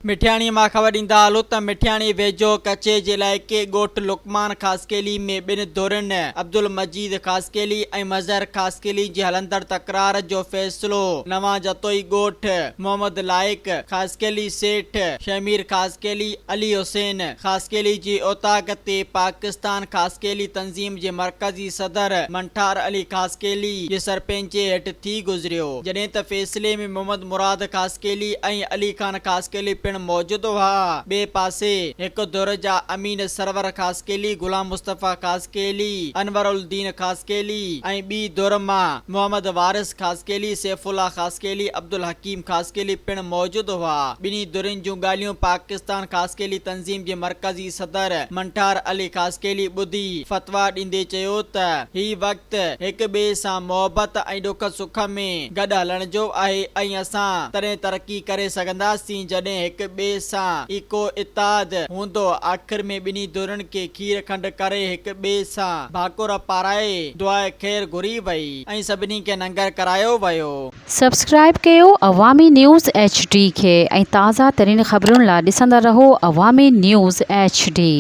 مٺياڻي مان خبر ڏيندا هلو ته مٺياڻي ويجهو ڪچي جي علائقي ڳوٺ لقمان خاصخيلي ۾ ٻن ڌرين عبدالمجيد خاصخيلي ۽ مظهر خاصخيلي جي هلندڙ تڪرار جو فيصلو نوان جتوئي ڳوٺ محمد لائق خاصخيلي سيٺ شهمير خاصخيلي علي حسين خاصخيلي جي اوطاق تي پاڪستان خاصخيلي تنظيم جي مرڪزي صدر منٺار علي خاصخيلي جي سرپئنچي هيٺ ٿي گذريو، جڏهن ته فيصلي ۾ محمد مراد خاصخيلي ۽ علي خان خاصخيلي پڻ موجود هئا. ٻئي پاسي هڪ ڌر جا امين سرور خاصخيلي، غلام مصطفيٰ خاصخيلي، انور الدين خاصخيلي ۽ ٻي ڌر مان محمد وارث خاصخيلي، سيف الله خاصخيلي، عبدالحڪيم خاصخيلي پڻ موجود هئا. ٻنهي ڌرين جون ڳالهيون پاڪستان خاصخيلي تنظيم جي مرڪزي صدر منٺار علي خاصخيلي ٻڌي فتويٰ ڏيندي چيو ته هي وقت هڪ ٻئي سان محبت ۽ ڏک سک ۾ گڏ هلڻ جو آهي ۽ اسان تڏهن ترقي ڪري سگهنداسين جڏهن هڪ ٻئي سان ايڪو اتحاد هوندو. آخر ۾ ٻنهي ڌرين کي کير کنڊ ڪري هڪ ٻئي سان ڀاڪر پارائي دعاء خير گهري وئي ۽ سڀني کي ننگر ڪرايو ويو. سبسڪرائيب ڪيو عوامي نيوز ايڇ ڊي کي ۽ تازه ترين خبرن لا ڏسندا رهو عوامي نيوز ايڇ ڊي.